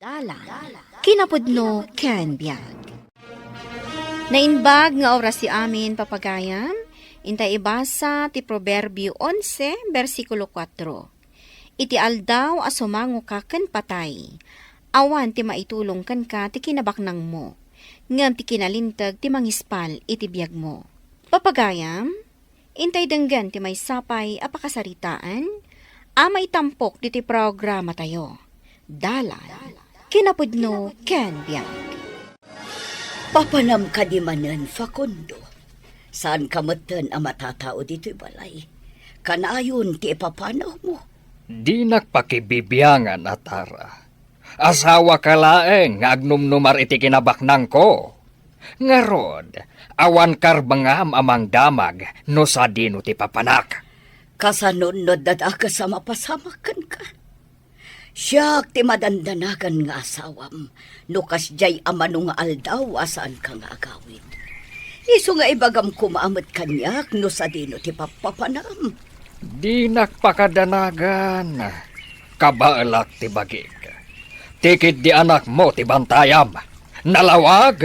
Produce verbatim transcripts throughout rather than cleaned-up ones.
Dalan, kinapudno ken biag. Naimbag nga orasyo amin, papagayam. Intay ibasa ti Proverbio onse, bersikulo kuatro. Iti aldaw a sumangoka ken patay, awan ti maitulong kenka ti kinabaknangmo, ngem ti kinalinteg ti mangispal iti biagmo. Papagayam, intay denggen ti maysa pay a pakasaritaan a maitampok ditoy programatayo. Dalan, kinapudno ken biag. Papanam kadi manen, Facundo? Saanka metten a matatao ditoy balay. Kanayon ti ipapanawmo. Dinak pakibibiangan, Atara. Asawaka laeng nga agnumnumar iti kinabaknangko. Ngarud, awan karbengam a mangdamag no sadino ti papanak. Kasanon no adda dakes a mapasamak kenka? Siak ti madandanagan nga asawam no kasdiay a mano nga aldaw a saanka nga agawid. Isu nga ibagam koma met kaniak no sadino ti pappapanam. Dinak pakadanagan. Kabaelak ti bagik. Ti ketdi anakmo ti bantayam. Nalawag!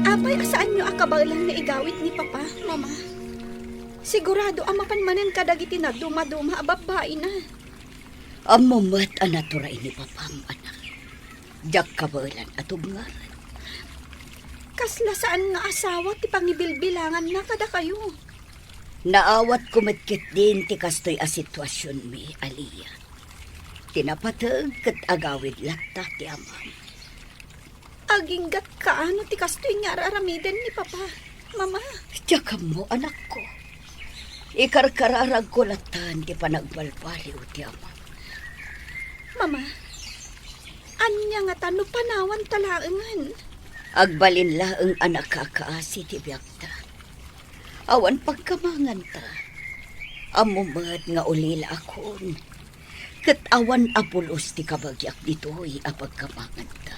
Apay a saanyo a kabaelan nga igawid ni Papa, Mama? Sigurado a mapan manen kadagiti nadumaduma a babbaina. Ammom met a naturay ni Papam, anak. Diak kabaelan a tubngaran. Kasla saan nga asawa ti pangibilbilanganna kadakayo. Naawatko met ketdin ti kastoy a situasionmi, Alia. Ti napateg ket agawid latta ti amam. Aginggatka no ti kastoy nga ar-aramiden ni Papa, Mama. Diak ammo, anakko. Ikarkararagko lattan ti panagbalbaliw ti amam. Mama, ania ngata no panawanta laengen? Agbalin laeng a nakakaasi ti biagta. Awan pagkamanganta. Ammom met nga ulilaakon. Ket awan a pulos ti kabagiak ditoy a pagkamanganta.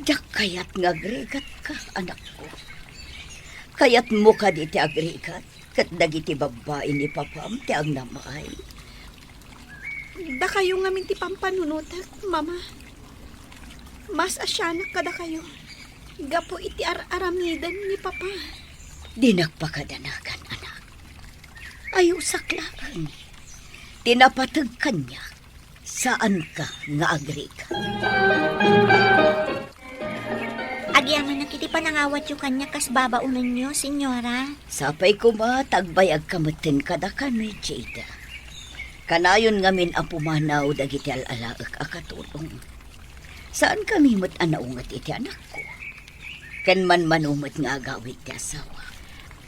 Diak kayat nga agrigatka, anakko. Kayatmo kadi ti agrigat ket dagiti babbai ni Papam ti agnamay? Dakayo ngamin ti pampanunotek, Mama. Mas a sianak kadakayo gapu iti ar-aramiden ni Papa. Dinak pakadanagan, anak. Ayosak laeng. Ti napateg kaniak, saanka nga agrigat. Agyamanak iti panangawatyo kaniak kas babaonenyo, Senyora. Sapay koma ta agbayagka metten kadakami, Jada. Kanayon ngamin a pumanaw dagiti al-alaek a katulong. Saankami met a naunget iti anakko. Ken manmano met nga agawid ti asawa.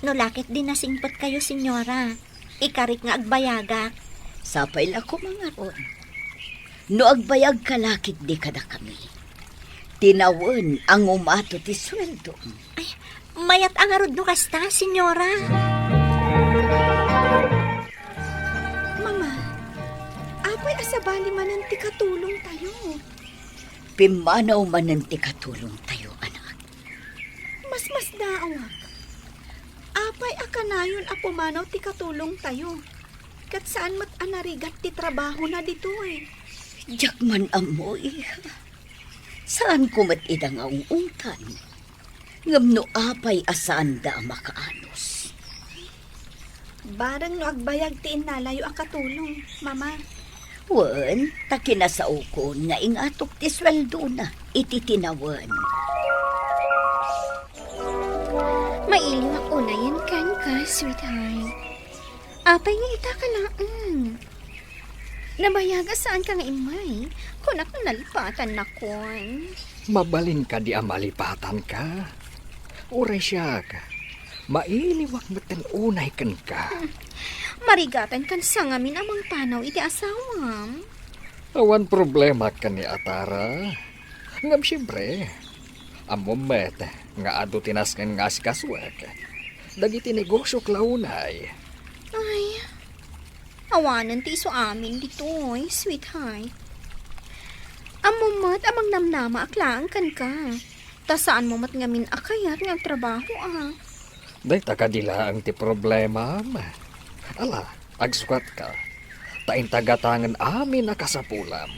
No la ketdi nasingpetkayo, Senyora, ikarik nga agbayagak. Sapay la koma ngarud. No agbayagka la ketdi kadakami, tinawen a ngumato ti sueldom. Ay, mayat a ngarud no kasta, Senyora. Mama, apay a sabali manen ti katulongtayo? Pimmanaw manen ti katulongtayo, anak. Masmasdaawak. Apay a kanayon a pumanaw ti katulongtayo, ket saan met a narigat ti trabahona ditoy? Diak man ammo, iha. Saanko met ida nga ung-ungtan. Ngem no apay a saanda a makaanus? Bareng no agbayag ti innalayo a katulong, Mama. Wen, ta kinasaokon nga ingatok ti sueldona iti tinawen. Mailiwak unayen kenka, sweetheart. Apay nga ita ka laeng? Nabayag a saanka nga immay, kunak no nalipatannakon. Mabalin kadi a malipatanka? Uray siak, mailiwak metten unay kenka. Hmm. Marigatankan sa ngamin a mangpanaw iti asawam. Awan problema ken ni Atara. Ngem siempre, ammom met nga adu ti nasken nga asikasuek. Dagiti negosiok la unay. Ay, awanen ti isu amin ditoy, sweetheart. Ammom met a mangnamnamaak laeng kenka. Ta saanmo met ngamin a kayat nga agtrabahoak. Dayta kadi laeng ti problemam. Ala, agsukatka. ta inta gatangen amin a kasapulam.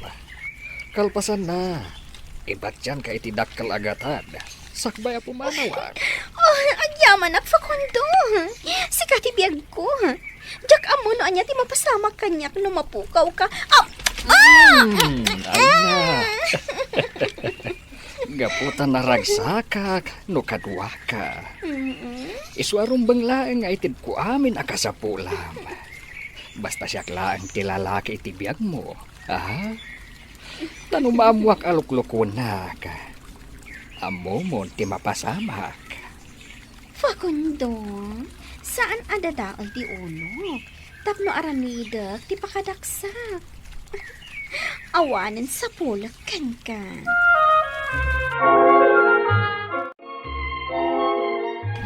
Kalpasanna, ibatianka iti dakkel a gatad, sakbay a pumanawak. Oh, agyamanak, Facundo. Sika ti biagko. Diak ammo no ania ti mapasamak kaniak no mapukawka. Ah! Ah! Hmm, ania? Gapu ta naragsakak no kaduaka. Mm-mm. Isu a rumbeng laeng nga itedko amin a kasapulam. Basta siak laeng ti lalaki iti biagmo, a? Ta no maammoak a luklukunak, ammomon ti mapasamak. Facundo, saan a dadael ti ulok tapno aramidek ti pakadaksak. Awanen sapulek kenka.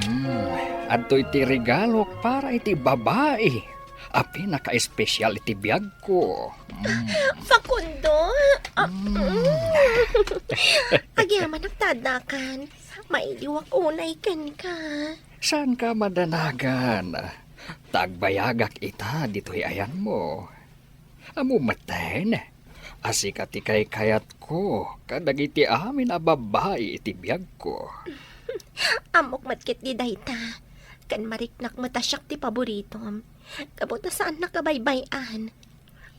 Hmm, adtoy ti regalok para iti babai a pinakaespesial iti biagko. Mm. Facundo! Ah, mm. Agyamanak ta addakan. Mailiwak unay kenka. Saanka madanagan? Ta agbayagak ita ditoy ayanmo. Ammom metten a sika ti kaykayatko kadagiti amin a babbai iti biagko. Ammok met ketdi dayta. Ken mariknak met a siak ti paboritom. Gapu ta saannak a baybay-an.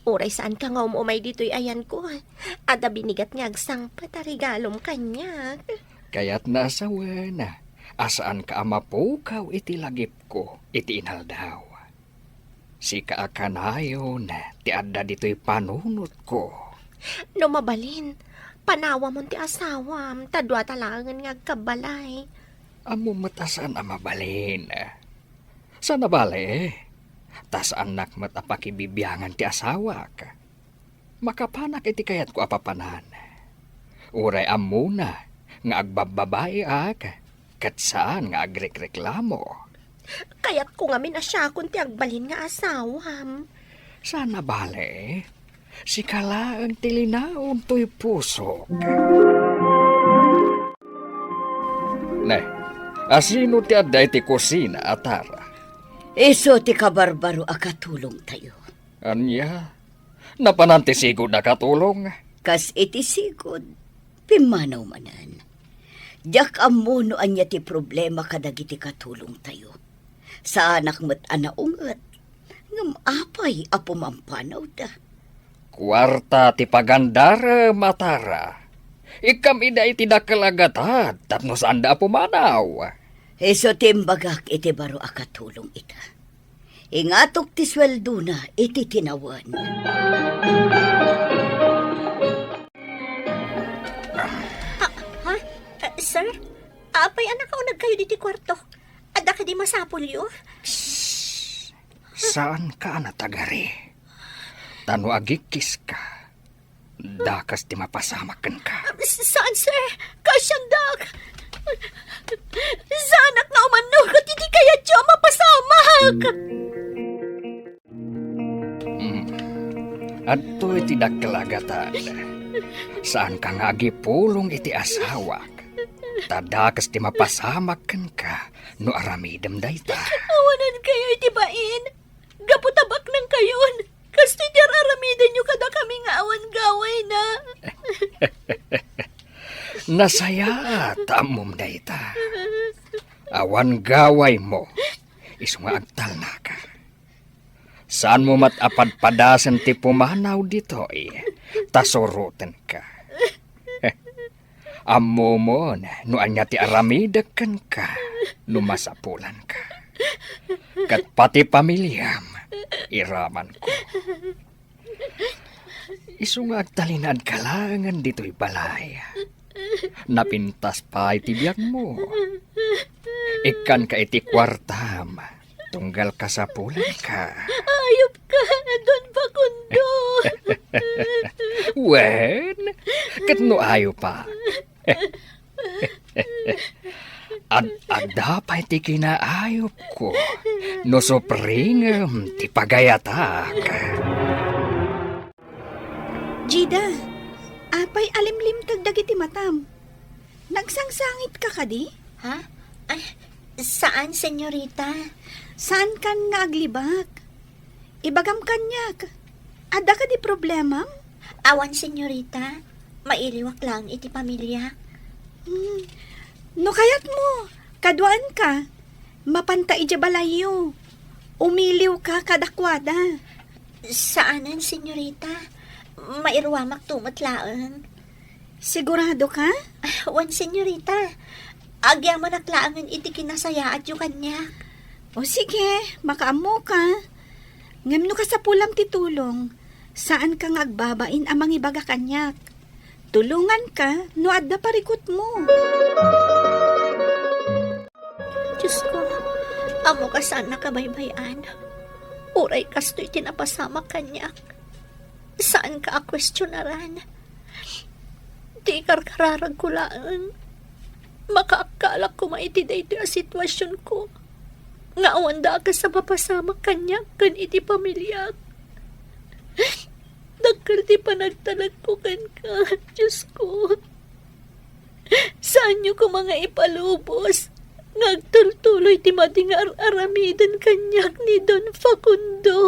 Uray saanka nga um-umay ditoy ayanko, adda binigat nga agsangpet a regalom kaniak. Kayatna a sawen a saanka a mapukaw iti lagipko iti inaldaw. Sika a kanayon ti adda ditoy panunotko. No mabalin, panawamon ti asawam, ta dua ta laengen nga agkabbalay. Ammom met a saan a mabalin. Saan a bale, ta saannak met a pakibibiangan ti asawak. Makapanak iti kayatko a papanan. Uray ammona nga agbabbabaiak, ket saan nga agrekreklamo. Kayatko ngamin a siakon ti agbalin nga asawam. Saan a bale, sika laeng ti linaon toy pusok. Ne, asino ti adda iti kusina a Tara? Isu ti kabarbaro a katulongtayo. Ania? Napanan ti sigud a katulong? Kas iti sigud, pimmanaw manen. Diak ammo no ania ti problema kadagiti katulongtayo. Saanak met a naunget, ngem apay a pumampanawda? Kuarta ti pagandarem a Tara. Ikkam ida iti dakkel a gatad tapno saanda a pumanaw. Isu ti imbagak iti baro a katulong ita. Ingatok ti sueldona iti tinawen. Ah, ha? Ah, sir? Apay a nakauneg kayo diti kuarto? Adda kadi masapulyo? Psst! Saanka a natagari. Ta no agikkiska, dakes ti mapasamak kenka. Ah, s-, saan, sir. Kaasiandak. Saanak nga umannugot iti kayatyo a mapasamak. Hmm. Adtoy ti dakkel a gatad. Saanka nga agipulong iti asawak. Ta dakes ti mapasamak kenka no aramidem dayta. Awanen kayo iti bain. Gapu ta baknang kayon. Kastoy ti ar-aramidenyo kadakami nga awan gawayna. Nasayaat ta ammom dayta. Awan gawaymo, isu nga agtalnaka. Saanmo met a padpadasen ti pumanaw ditoy, ta surotenka. Ammomon no ania ti aramidek kenka no masapulanka. Ket pati pamiliam, iramanko. Isu nga agtalinaedka laengen ditoy balay. Napintas pay ti biagmo. Ikkanka iti kuartam, tunggal kasapulanka. Ayupka, Don Facundo. Wen, ket no ayopak, Ad-adda pay ti kinaayupko no supringem ti pagayatak. Jida, apay a limlimteg dagiti matam? Nagsangsangitka kadi? Ha? Ay, saan, senyorita. Saankan nga aglibak. Ibagam kaniak. Adda kadi problemam? Awan, senyorita. Mailiwak laeng iti pamiliak. Hmm. No kayatmo, kaduaanka. Mapanta idiay balayyo. Umiliwka kadakuada. Saanen, senyorita. Mairuamakto met laeng. Siguradoka? Ah, wen, senyorita. Agyamanak laengen iti kinasayaatyo kaniak. O sige, makaammoka. Ngem no kasapulam ti tulong, saanka nga agbabain a mangibaga kaniak. Tulonganka no adda parikutmo. Diosko, ammok a saannaka baybay-an. Uray kastoy ti napasamak kaniak, saanka a kuestionaran. Ti ikarkararagko laeng, makaakkalak koma iti daytoy a situasionko nga awan dakes a mapasamak kaniak ken iti pamiliak. Dakkel ti panagtalekko kenka, Diosko. Saanyo koma nga ipalubos nga agtultuloy ti madi nga ar-aramiden kaniak ni Don Facundo.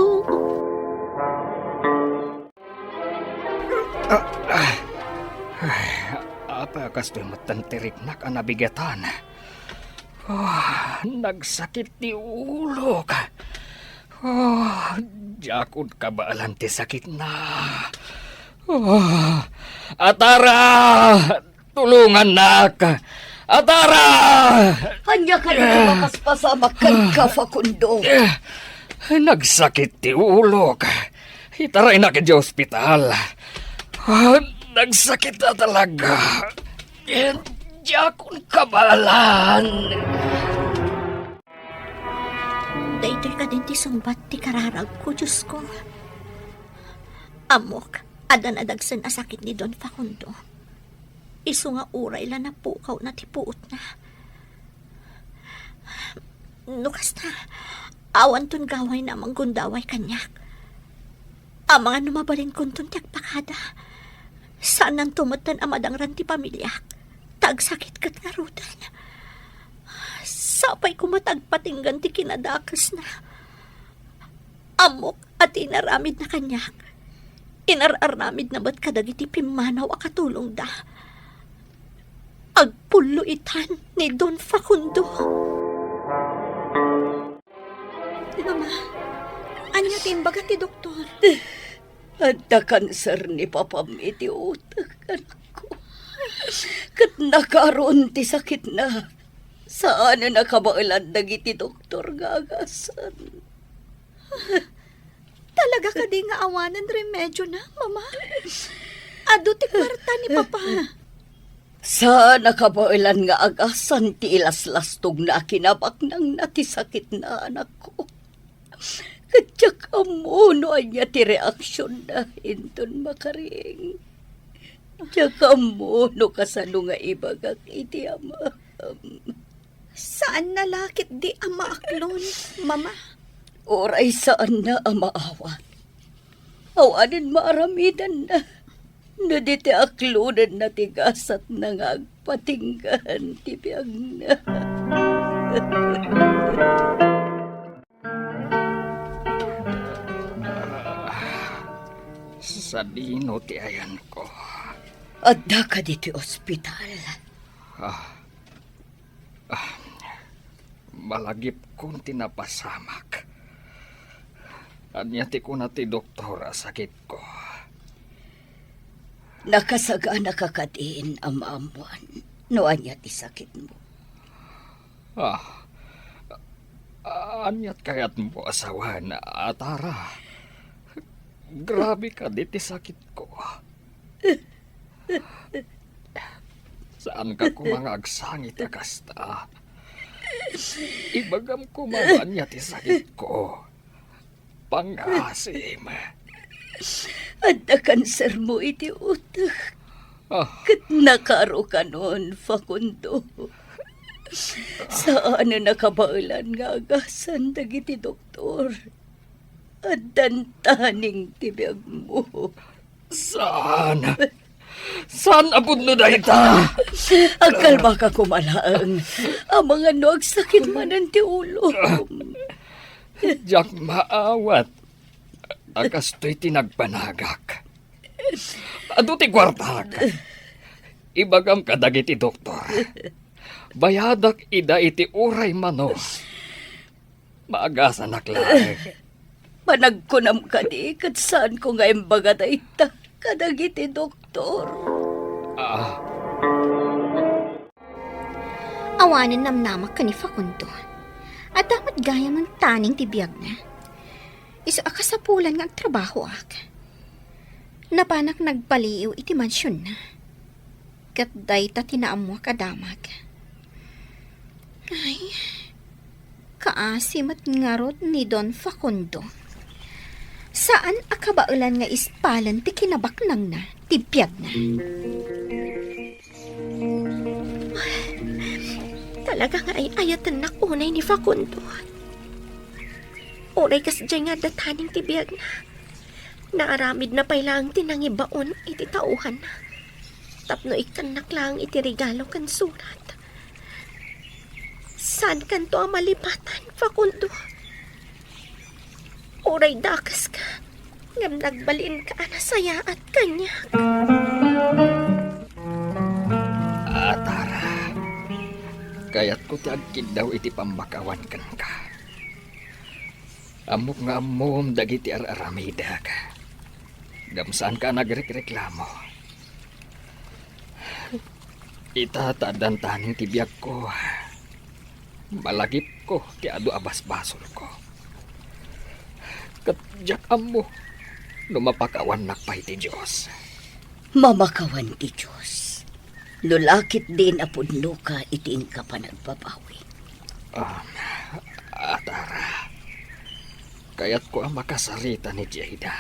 Ah, ah. Ay, apay a kastoy metten ti riknak a nabigatan? Ah, nagsakit ti ulok. Ah, diakon kabaelan ti sakitna. Ah, Atara! Tulongannak! Atara! Ania kadi ti makaspasamak kenka, Facundo? Eh, nagsakit ti ulok. Itaraynak idiay ospital. Ah, nagsakit a talaga. Eh, diakon kabaelan. Daytoy kadin ti sungbat ti kararagko, Diosko. Ammok, adda nadagsen a sakit ni Don Facundo. Isu nga uray la napukawna ti puotna. No kasta, awanton gawayna a manggundaway kaniak. Amangan no mabalinkonton ti agpakada. Saannanto metten a madangran ti pamiliak, ta agsakit ket ngaruden. Sapay koma ta agpatinggan ti kinadakesna. Ammok a ti inaramidna kaniak, inar-aramidna met kadagiti pimmanaw a katulongda. Agpullo itan ni Don Facundo. Mama, ania ti imbaga ti doktor? Adda kanser ni papam iti utek, anakko. Ket nakaron ti sakitna. Saanen a kabaelan dagiti doktor nga agasan. Talaga kadi nga awanen remedio na, Mama? Adu ti kwarta ni Papa. Saan a kabaelan nga agasan ti ilaslastogna a kinabaknangna ti sakitna, anakko. Ket diak ammo no ania ti reaksionna inton makaring. Diak ammo no kasano nga ibagak iti amam. Saanna la ketdi a maaklon, Mama? Uray saanna a maawat. Awanen maaramidenna no di ti aklonenna ti gasatna nga agpatinggan ti biagna. Sadino ti ayanko? Adda kadi ti ospital? Ah, Ah, malagipkon ti napasamak. Ania ti kuna ti doktor a sakitko? Nakasaganaka kadin a maammuan no ania ti sakitmo? Ah, aniat kayatmo a sawen, Atara? Grabe kadi ti sakitko. Saanka koma nga agsangit a kasta. Ibagam koma no ania ti sakitko. Pangngaasim. Adda kansermo iti utek. Ah. Ket nakarukanon, Facundo. Saanen a kabaelan nga agasan dagiti doktor. Addan taning ti biagmo. Saan? Saan a pudno dayta? Agkalmaka koma laeng. Amangan no agsakit manen ti ulom. Diak maawat. A kastoy ti nagbanagak. Adu ti kuartak. Ibagam kadagiti doktor. Bayadak ida iti uray mano. Maagasanak laeng. Panagkunam kadi ket saanko nga imbaga dayta kadagiti doktor. Ah. Awanen namnamak ken ni Facundo. Adda met gayam taneng ti biagna. Isu a kasapulan nga agtrabahoak. Napanak nagbaliw iti mansionna. Ket dayta ti naammoak a damag. Ay, kaasi met ngarud ni Don Facundo. Saan a kabaelan nga ispalen ti kinabaknangna ti biagna. Talaga nga ay-ayatennak unay ni Facundo. Uray kasdiay nga adda taneng ti biagna, naaramidna pay laeng ti nangibaon iti tauhanna tapno ikkannak laeng iti regalo ken surat. Saankanto a malipatan, Facundo. Uray dakeska, ngem nagbalinka a nasayaat kaniak. Atara, kayatko ti agkiddaw iti pammakawan kenka. Ammok nga ammom dagiti ar-aramidek. Ngem saanka a nagrekreklamo. Ita ta addan taneng ti biagko. Malagipko ti adu a basbasolko. Ket diak ammo no mapakawannak pay ti Dios. Mamakawan ti Dios. No la ketdin a pudnoka iti inka panagbabawi. Ah, Atara, kayatko a makasarita ni Jada.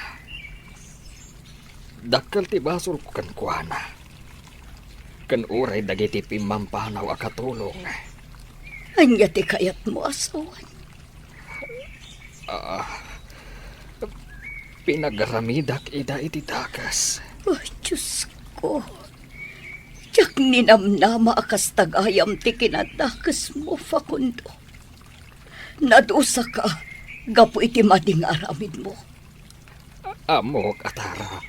Dakkel ti basolko kenkuana. Ken uray dagiti pimmampanaw a katulong. Ania ti kayatmo a sawen? Ah, pinagaramidak ida iti dakes. Ay, Diosko. Diak ninamnama a kasta gayam ti kinadakesmo, Facundo. Nadusaka gapu iti madi nga aramidmo. Ammok, Atara.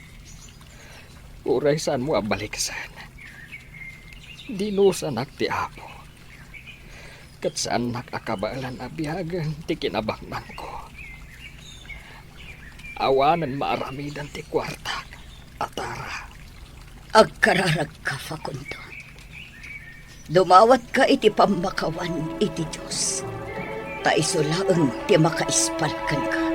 Uray saanmo a baliksen. Dinusanak ti Apo. Ket saannak a kabaelan a biagen ti kinabaknangko. Awanen maaramidan ti kuartak, Atara. Agkararagka, Facundo. Dumawatka iti pammakawan iti Dios, ta isu laeng ti makaispal kenka.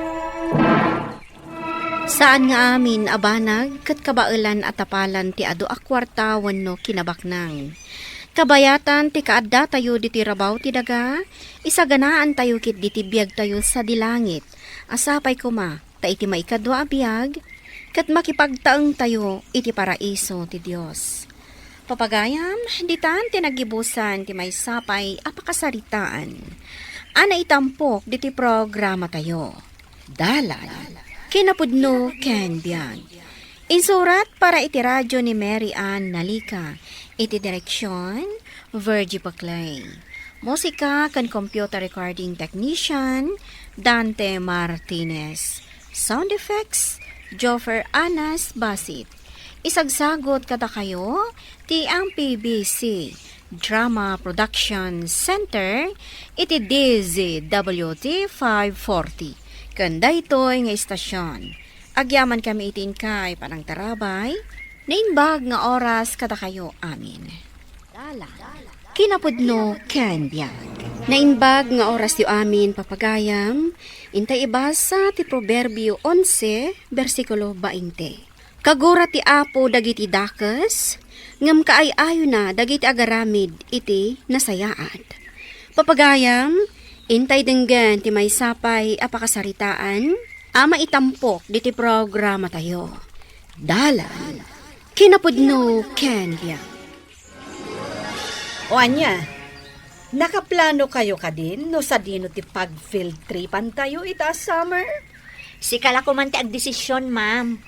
Saan nga amin a banag ket kabaelan a tapalan ti adu a kuarta wenno kinabaknang. Kabayatan ti kaaddatayo ditoy rabaw ti daga, isaganaantayo ketdi ti biagtayo sadi langit, a sapay koma ta iti maikadua a biag, ket makipagtaengtayo iti paraiso ti Dios. Papagayam, ditan ti naggibusan ti maysa pay a pakasaritaan a naitampok ditoy programatayo. Dalan, kinapudno ken biag. Insurat para iti radio ni Mary Ann Nalica. Iti direksion, Virgie Paclay. Musika ken computer recording technician, Dante Martinez. Sound effects, Joffer Anas Basit. Isagsagot kadakayo ti M P B C Drama Production Center iti D Z W T five forty. Ken daytoy nga istasyon, agyamankami iti inkay panangtarabay, naimbag nga oras kadakayo amin. Kinapudno ken biag. Naimbag nga orasyo amin, papagayam, intay ibasa ti Proverbio onse, bersikulo bainte. Kagura ti Apo dagiti dakes, ngem kaay-ayona dagiti agaramid iti nasayaat. Papagayam, intay denggen ti maysa pay a pakasaritaan a maitampok diti programatayo. Dalan, kinapudno ken biag. O ania, nakaplano kayo kadin no sadino ti pag-field tripan tayo ita a summer? Sika la koman ti agdesisyon, ma'am.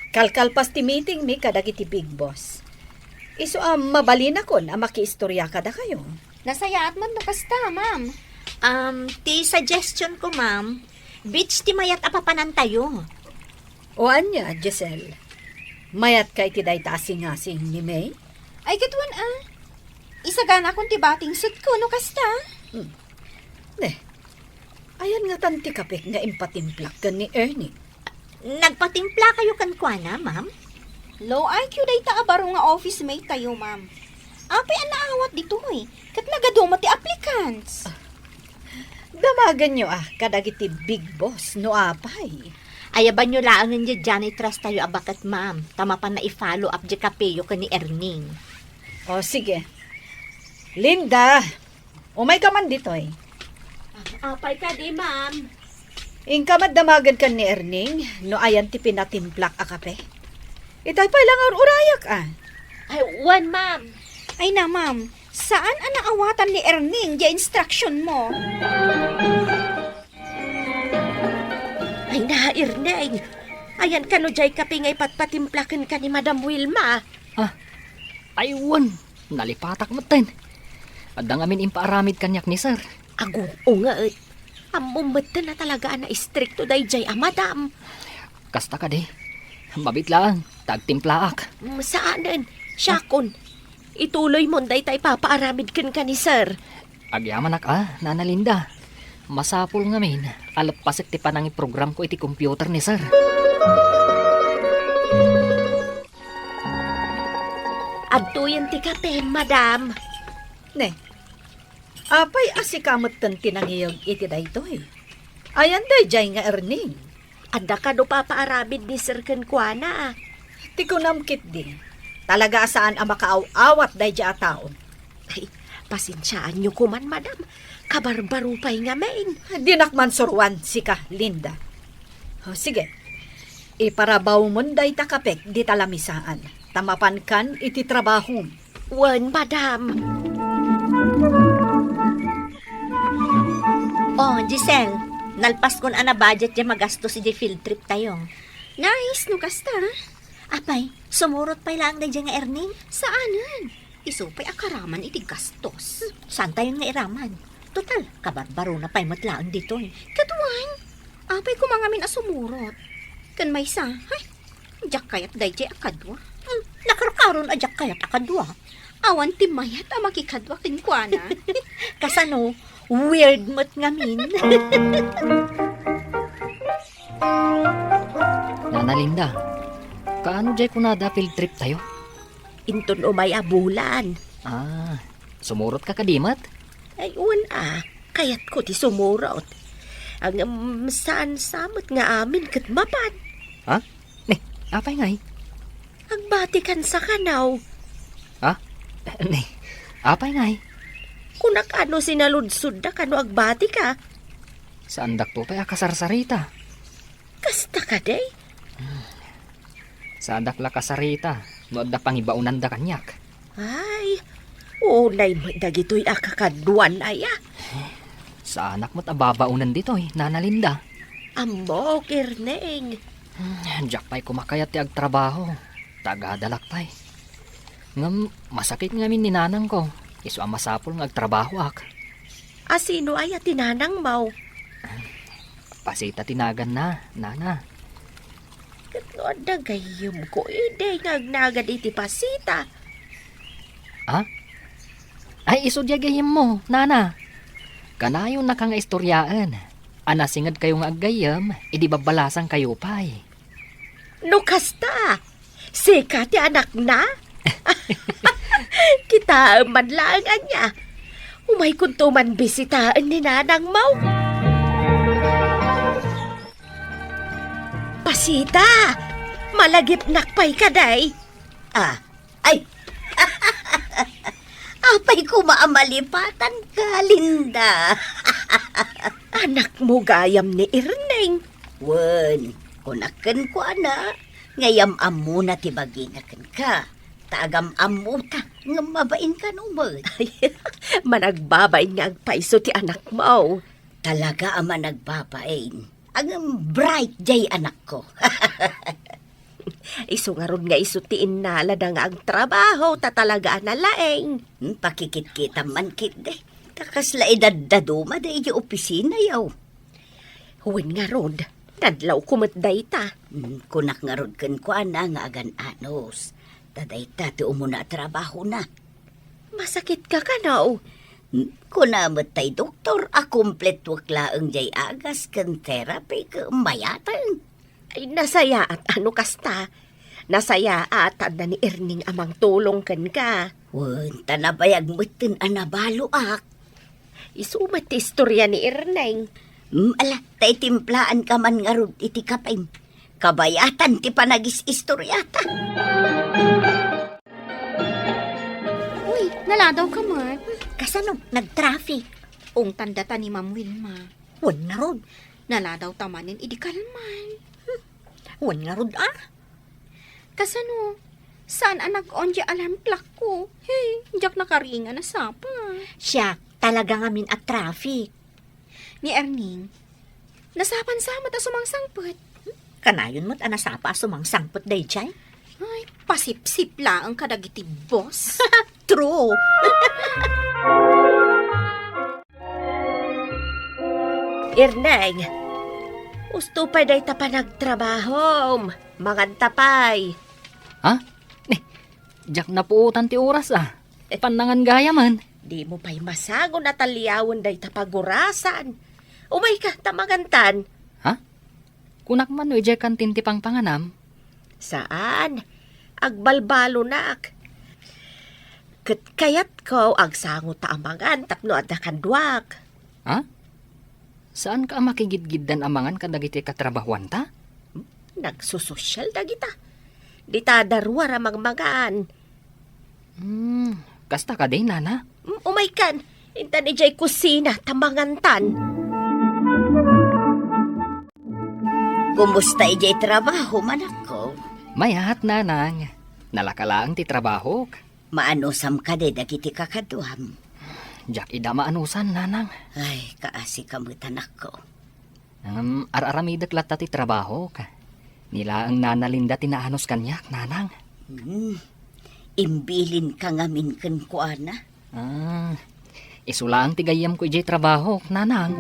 Kalkalpas ti meeting mi kadagiti big boss. Isu a mabalinakon a makiistorya kadakayo. Nasayaat man no kasta, ma'am. Um, ti suggestion ko, ma'am, beach ti mayat a papanantayo. O ania, Giselle? Mayat ka iti dayta a singasing ni May? Ay, ket wen a. Isaganakon ti batingsetko no kasta. Hmm. Ne, ayan ngatan ti kapek nga impatimplak ken ni Ernie? Nagpatimplakayo kenkuana, ma'am? Low I Q dayta a baro nga office mate tayo, ma'am. Apay a naawat ditoy? Ket nagadu met ti applicants. Damagenyo a kadagiti big boss no apay. Ayabanyo laengen diay janitress tayo a baket, ma'am, ta mapan na i-follow up diay kapeyo ken ni Erning. O, sige. Linda, umayka man ditoy. Apay kadi, ma'am? Inka met damagen ken ni Erning no ayan ti pinatimplak a kape. Itay pay la nga ur-urayak a. Ay, wen, ma'am. Ay na, ma'am. Saan a naawatan ni Erning diay instruction mo? Ay na, Erning. Ayan kano diay kape nga ipatpatimpla kenka ni Madam Wilma? Ah, ay wen, nalipatak metten. Adda ngamin impaaramid kaniak ni Sir. Agungonget. Ammom metten a talaga a naistrikto daydiay a madam. Kasta kadi. Mabit laeng, ta agtimplaak. Mm, saanen. Siakon. Ituloymon dayta ipapaaramid kenka ni Sir. Agyamanak a, Nana Linda. Masapul ngamin a leppasek ti panangiprogramko iti computer ni Sir. Adtoyen ti kape, madam. Ne, apay a sika metten ti nangiyeg iti daytoy? Ayan daydiay nga Erning? Adda kano papaaramid ni Sir kenkuana. Ti kunam ketdi, talaga a saan a makaaw-awat daydiay a tao. Ay, pasensiaanyo koman, madam. Kabarbaro pay ngamin. Dinak man suroan sika, Linda. O, sige. Iparabawmon dayta kapek dita lamisaan, ta mapankan iti trabahom. Wen, madam. O, Giselle, nalpaskon a nabudget diay magastos idiay field trip tayo. Nice, no kasta. Apay, sumurot pay laeng daydiay nga Erning? Saanen. Isu pay a karaman iti gastos. Saantayon nga iraman? Total, kabarbarona pay met laeng ditoy. Ket wen, apay koma ngamin a sumurot? Ken maysa, hay, diak kayat daydiay a kadua. Hmm, nakarkaron a diak kayat a kadua. Awan ti mayat a makikadua kenkuana. Kasano? Weird met ngamin. Nana Linda, kaano diay kunada field trip tayo? Inton umay a bulan. Ah, sumurot ka kadi met? Ay, wen a, kayatko ti sumurot. Ngem saan sa met nga amin ket mapan. Ha? Ne, apay ngay? Agbatikan sa kanaw. Ha? Ne, apay ngay? Kunak a no sinaludsodda kano agbatika. Saandakto pay a kasarsarita. Kasta kadi? Saanak la kasarita no adda pangibaonanda kaniak. Ay, unay met dagitoy a kakaduan aya. Saanak met a babaonen ditoy, Nana Linda. Ammok, Erning. Hmm, diak pay koma kayat ti agtrabaho. Tagadalak pay. Ngem masakit ngamin ni nanangko. Isu a masapul nga agtrabahoak. A sino aya ti nanangmo? Pasita ti naganna, Nana. Ket no adda gayyemko, idi nga agnagad iti pasita. Ha? Ay, isu diay gayyemmo, Nana. Kanayonnaka nga istoriaen a nasingedkayo nga aggayyem idi babbalasangkayo pay. No kasta, sika ti anakna? Kitaem man laeng ania. Umaykonto man bisitaen ni nanangmo. Pasita, malagipnak pay kadi. Ah, ay. Apay koma a malipatanka, Linda? Anakmo gayam ni Erning. Wen, kunak kenkuana, nga yam-ammona ti bagina kenka. Ta agam-ammota, ngem mabainka no met. Ay, managbabain nga agpayso ti anakmo. Talaga a managbabain. Ngem bright diay anakko. Isu ngarud nga isu ti innalada nga agtrabaho, ta talaga a nalaing. Hmm, pakikitkitam man ketdi. Ta kasla idaddaduma daydi opisina, yaw. Wen ngarud, Nadlawko met dayta. Mm, kunak ngarud kenkuana nga agan-anos. Ta dayta ti umuna a trabahona. Masakit ka kano? Mm, kuna met tay doktor a kumpletuek laeng jay agas ken therapy ket mayateng. Ay, nasayaat a no kasta. Nasayaat ta adda ni Erning a mangtulong kenka. Wen, ta nabayag metten a nabaloak. Isu met ti istoria ni Erneng. Mm, ala, ta itimplaanka man ngarud iti kapem. Kabayatan ti panagis-istoriata. Uy, naladaw ka met. Kasano? Nag-traffic? Ungtan data ni Ma'am Wilma. Wen ngarud. Naladaw ta manen idi kalman. Hmm. Wen ngarud, ah? Kasano? Saan a nag-on di alarm clock ko? Hey, diak nakaringan a sapa. Siak, talaga ngamin a traffic. Ni Erning, nasapan sa met a sumangsangpet. Kanayon met a nasapa a sumangsangpet daydiay? Ay, pasipsip laeng kadagiti boss. True. Erneng, usto pay dayta panagtrabahom. Manganta pay. Ha? Eh, diak napuotan ti oras, ah. Pannangan gayamen. Dimo pay masango a taliawen dayta pagurasan. Umayka, ta mangantan. Ha? Kunak man no idiay kantin ti pangpanganam? Saan. Agbalbalonak. Ket kayatko, agsango ta a mangan tapno adda kaduak. Ha? Saanka a makigidgiddan a mangan kadagiti katrabahuanta? Nagsososyal dagita. Dita daruar a mangmangan. Hmm, kasta kadi, nana? Mm, umaykan. Intan idiay kusina ta mangantan. Kumusta idiay trabaho, manakko? Mayat, nanang. Nalaka laeng ti trabahok. Maanusam kadi dagiti kakaduam? Diak ida maanusan, nanang. Ay, kaasi ka met, anakko. Ngem ar-aramidek latta ti trabahok. Ni laeng Nana Linda ti naanus kaniak, nanang. Hmm. Imbilinka ngamin kenkuana? Ah, isu laeng ti gayyemko idiay trabahok, nanang.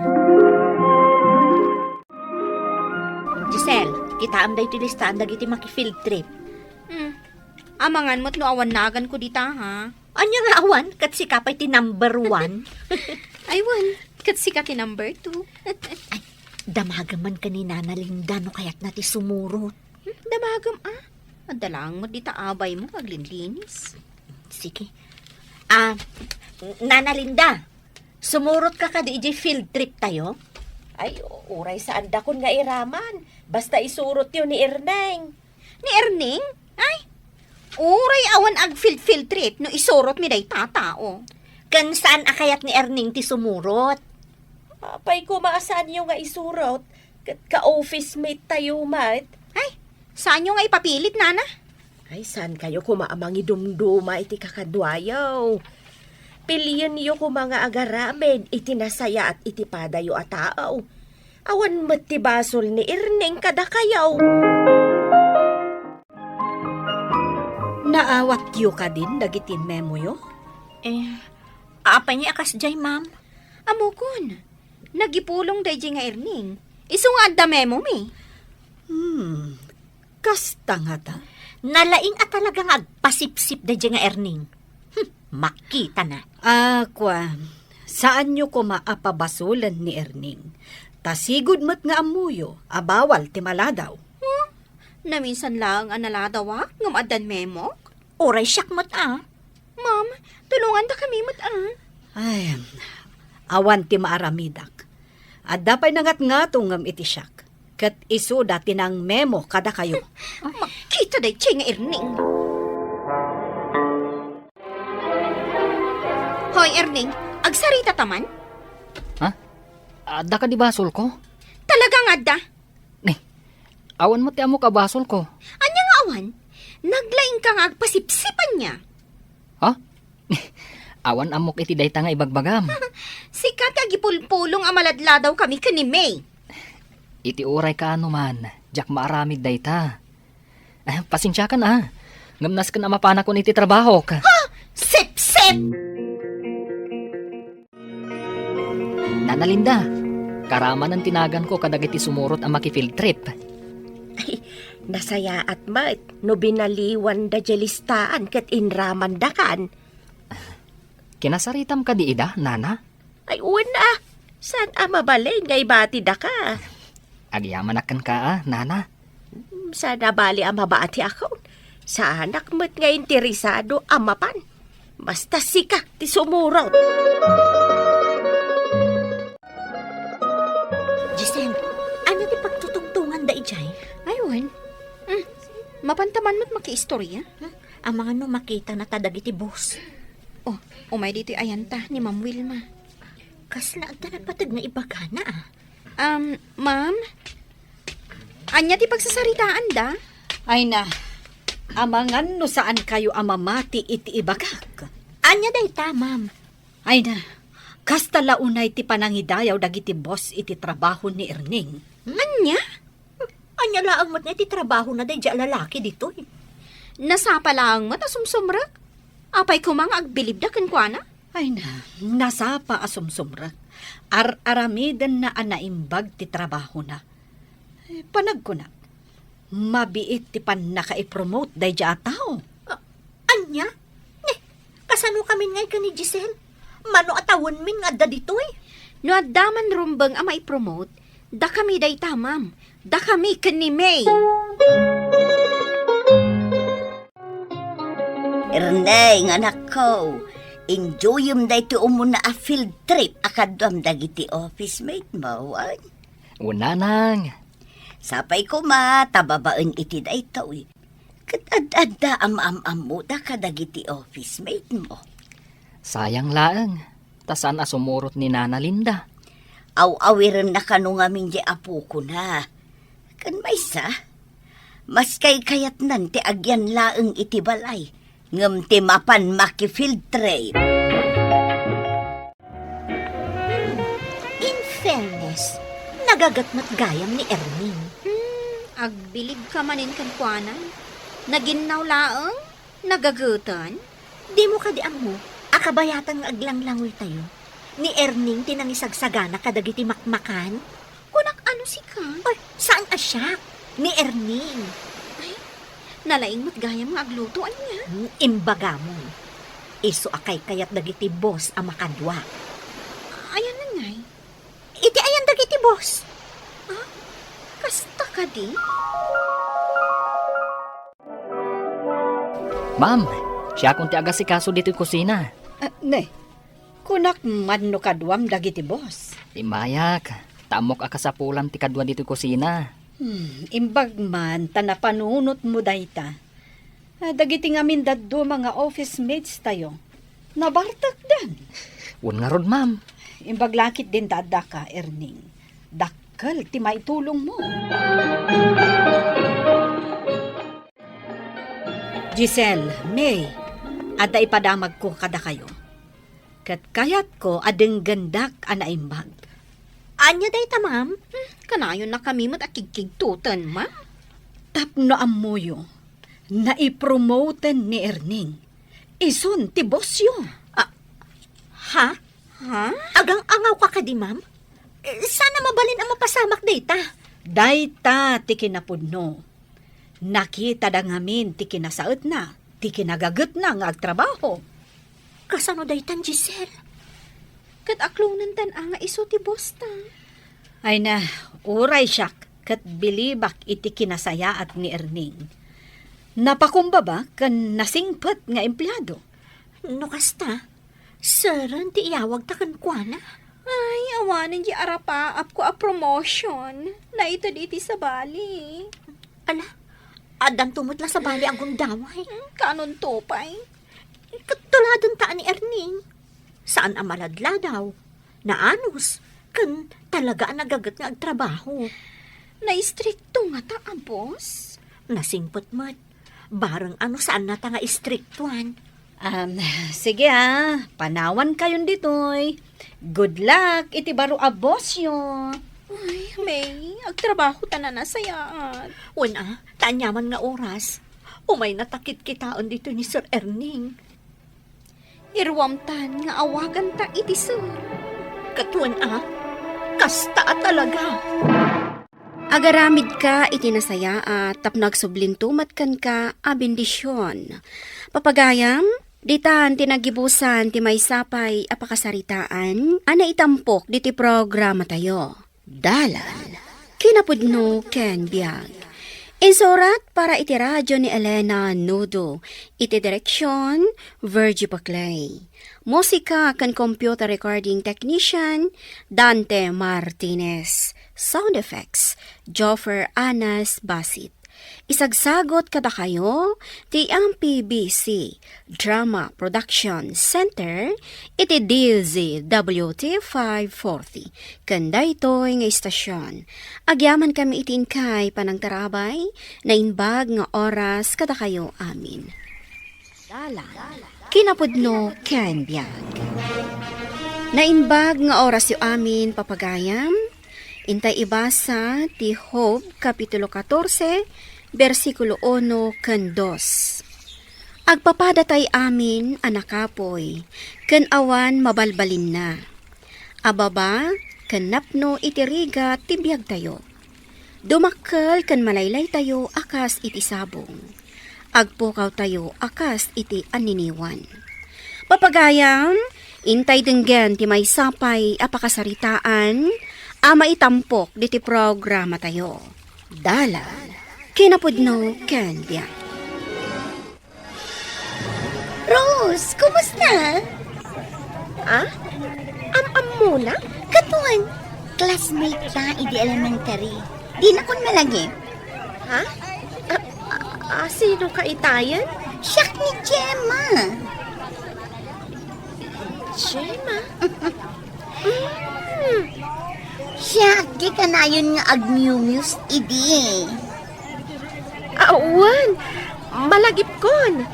Giselle, kitaem daytoy listaan dagiti maki-field trip. Hmm. Amangan met no awan naganko dita, ha? Ania nga awan? Ket sika pay ti number one. Ay, wen. Ket sika ti number two. Ay, damagem man ken ni Nana Linda no kayatna ti sumurot. Hmm, damagem, ah? Adda laeng met dita abaymo nga aglinlinis. Sige. Ah, Nana Linda, sumurotka kadi idiay field trip tayo? Ay, uray saandakon nga iraman. Basta isurotyo ni Erneng. Ni Erning? Ay, uray awan ag-field-field trip no isurotmi dayta a tao. Ken saan a kayat ni Erning ti sumurot? Apay koma a saanyo nga isurot, ket ka-office mate tayo met. Ay, saanyo nga ipapilit, nana? Ay, saankayo koma a mangidumduma iti kakaduayo? Pilienyo koma nga agaramid iti nasayaat iti padayo a tao. Awan met ti basol ni Erning kadakayo. Naawatyo kadin dagiti memoyo? Eh, apay ni a kasdiay, ma'am? Ammokon, nagipulong daydiay nga Erning. Isu nga adda memomi. Hmm, kasta ngata? Nalaing a talaga nga agpasipsip daydiay nga Erning. Hmm, makitana. Ah, kua, saanyo koma a pabasolen ni Erning. Ta sigud met nga ammoyo a bawal ti maladaw. Huh? Naminsan laeng a naladawak ngem addan memok? Uray siak met a. Ma'am, tulongandakami met a. Ay, awan ti maaramidak. Adda pay nangatngato ngem iti siak. Ket isuda ti nangmemo kadakayo. Makita daydiay nga Erning. Hoy, Erning, agsarita ta man? Ha? Adda kadi basolko? Talaga nga adda. Ni, awan met ti ammok a basolko. Ania nga awan? Naglaingka nga agpasipsip ania? Ha? Awan ammok iti dayta nga ibagbagam. Sika ti agipulpulong a maladladawkami ken ni May. Iti uray kaano man, diak maaramid dayta. Ah, pasensiakan a. Ngem nasken a mapanakon iti trabahok. Ha? Sipsip! Nana Linda, Karamanen ti naganko kadagiti sumurot a maki-field trip. Ay, nasayaat met no binaliwanda diay listaan ket inramandakan. Kinasaritam kadi ida, Nana? Ay, wen a. Saan a mabalin nga ibatidaka? Agyamanak kenka, a, Nana. Saan a bali a mabatiakon. Saanak met nga interesado a mapan. Basta sika ti sumurot. Giselle, ania ti pagtutungtonganda idiay? Ay, wen. Hmm. Mapanta man met makiistorya. Hmm. Amangan no makitana ta dagiti boss. Oh, umay ditoy ayanta ni Ma'am Wilma. Kasla adda napateg nga ibagana, a. Um, ma'am? Ania ti pagsasaritaanda? Ay na, amangan no saankayo a mamati iti ibagak. Ania dayta, ma'am? Ay na, kasta la unay ti panangidayaw dagiti boss iti trabaho ni Erning. Ania? Ania laeng met nga iti trabahona daydiay a lalaki ditoy? Nasapa laeng met a sumsumrek. Apay koma nga agbilibda kenkuana? Ay na, nasapa a sumsumrek. Ar-aramidenna a naimbag ti trabahona. Eh, panagkunak, mabiit ti pannakaipromote daydiay a tao. A-, ania? Ne, kasanokamin ngay ken ni Giselle? Mano a tawenmin nga adda ditoy? No adda man rumbeng a maipromote, dakami dayta, ma'am. Dakami ken ni May. Erneng, anakko, enjoyem daytoy umuna a field trip a kaduam dagiti office mate mo, wen? Wen, nanang. Sapay koma ta babaen iti daytoy, ket ad-adda a maam-ammoda kadagiti office mate mo. Sayang laeng, ta saan a sumurot ni Nana Linda. Aw-awirenna kano ngamin diay apokona. Ken maysa, mas kaykayatnan ti agyan laeng iti balay, ngem ti mapan maki-field trip. In fairness, nagaget met gayam ni Erning. Hmm, agbilibka manen kenkuana. Naginnaw laeng, nagageten. Dimo kadi ammo a kabayatan nga aglanglangoytayo? Ni Erning ti nangisagsagana kadagiti makmakan? Kunak, ano sika? Ay, saan a siak? Ni Erning. Ay, nalaing met gayam nga agluto, ania? Hmm, imbagamon. Isu a kaykayat dagiti boss a makadua. Ayan ngay? Iti ayan dagiti boss? Ah, kasta kadi? Ma'am, siakon ti agasikaso ditoy kusina. Ah, ne, kunak man no kaduam dagiti boss. Immayak, ta ammok a kasapulam ti kadua ditoy kusina. Hmm, imbag man ta napanunotmo dayta. Ah, dagiti ngamin dadduma nga office mates tayo, nabartekdan. Wen ngarud, ma'am. Imbag la ketdin ta addaka, Erning. Dakkel ti maitulongmo. Giselle, May, adda ipadamagko kadakayo. Ket kayatko a denggendak a naimbag. Ania dayta, ma'am? Hmm, kanayonnakami met a kigkigtoten, ma'am. Tapno ammoyo, naipromoten ni Erning. Isun ti bossyo. Ah, ha? Ha? Agang-angawka kadi, ma'am? Eh, saan a mabalin a mapasamak dayta? Dayta ti kinapudno. Nakitada ngamin ti kinasaetna, ti kinagagetna nga agtrabaho. Kasano daytan, Giselle? Ket aklonentan a nga isu ti boss ta. Ay na, uray siak ket bilibak iti kinasayaat ni Erning. Napakumbaba ken nasingpet nga empleado. No kasta, saan ti iyawagta kenkuana? Ay, awanen ti arapaapko a promotion. Naited iti sabali. Ala, addanto met la sabali a gundaway. Hmm, kaanonto pay? Ket tuladenta ni Erning. Saan a maladladaw. Naanus. Ken talaga a nagaget nga agtrabaho. Naistrikto ngata a boss? Nasingpet met. Bareng a no saannata nga istriktuan. Um, sige a, panawankayon ditoy. Good luck iti baro a bossyo. Ay, May, agtrabaho ta a nasayaat. Wen a, ta aniaman nga oras, umayna ta kitkitaen ditoy ni Sir Erning. Iruamtan nga awaganta iti sir. Ket wen a, Kasta a talaga. Agaramidka iti nasayaat tapno agsublinto met kenka a bendision. Papagayam, ditan ti naggibusan ti maysa pay a pakasaritaan a naitampok ditoy programatayo. Dalan, kinapudno ken biag. Insurat para iti radio ni Elena Nudo. Iti direksion, Virgie Paclay. Musika ken computer recording technician, Dante Martinez. Sound effects, Joffer Anas Basit. Isagsagot kadakayo ti M P B C Drama Production Center iti D Z W T five forty. Ken daytoy nga istasyon, agyamankami iti inkay panangtarabay, naimbag nga oras kadakayo amin. Dalan, kinapudno ken biag. Naimbag nga orasyo amin, papagayam. Intay ibasa ti Job, Kapitulo katorse, bersikulo uno ken dos. Agpapadatay amin a nakapuy ken awan mabalbalinna. Ababa ken napno iti rigat ti biagtayo. Dumakkel ken malaylaytayo a kas iti sabong. Agpukawtayo a kas iti anniniwan. Papagayam, intay denggen ti maysa pay a pakasaritaan a maitampok ditoy programatayo. Dalan, kinapudno ken biag. Rose, kumusta? Ah? Am-ammona? Katuan, classmate ta idi elementary. Dinakon malagip. Ha? Ah, ah, ah, sino ka itayen? Siak ni Gemma. Gemma? Mm. Siak ti kanayon nga agmiumius idi. Awan, malagipkon.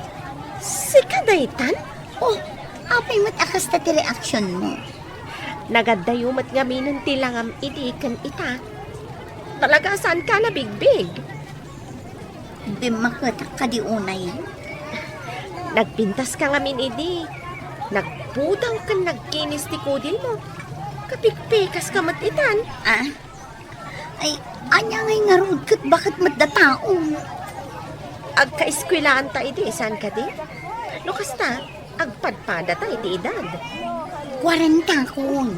Sika daytan? Oh, apay met a kasta ti reaksionmo? Nagaddayo met ngaminen ti langam idi ken ita. Talaga a saanka a nabigbig. Bimmaketak kadi unay. Nagpintaska ngamin idi. Nagpudang ken nagkinis ti kudilmo. Kapigpikaska met itan. Ah? Ay, ania ngay ngarud ket baket met da tao? Agkaeskuelaanta idi, saan kadi? No kasta, agpadpadata iti edad. Kuarentakon.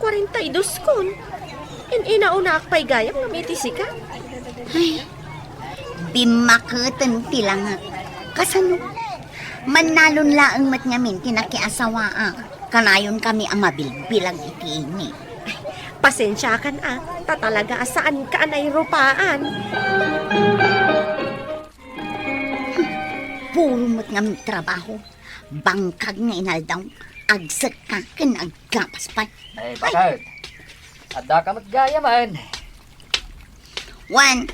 Kuarenta y dos kon. In-inaunaak pay gayam ngem iti sika. Ay, bimmaketen ti langak. Kasano? Mannalon laeng met ngamin ti nakiasawaak. Kanayonkami a mabilbilag iti ini. Pasensiakan a, ta talaga a saanka a nairupaan. Puro met ngamin trabaho. Bangkag nga inaldaw, agsekka ken aggapas pay. Ay, ay, baket. Addaka met gayamen. Wen,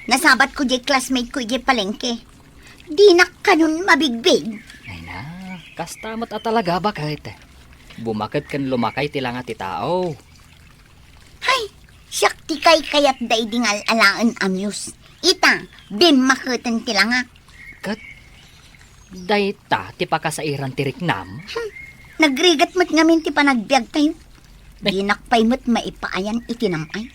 nasabatko diay classmate ko idiay palengke. Dinak kanon mabigbig. Ay na, kasta met a talaga, baket. Bumaket ken lumakay ti langa ti tao. Hay, siak ti kaykayat daydi nga al-alaen a muse. Ita, bimmaketen ti langak. Ket dayta ti pakasairan ti riknam? Hmm, nagrigat met ngamin ti panagbiagtayo. Eh. Dinak pay met maipaayan iti nam-ay.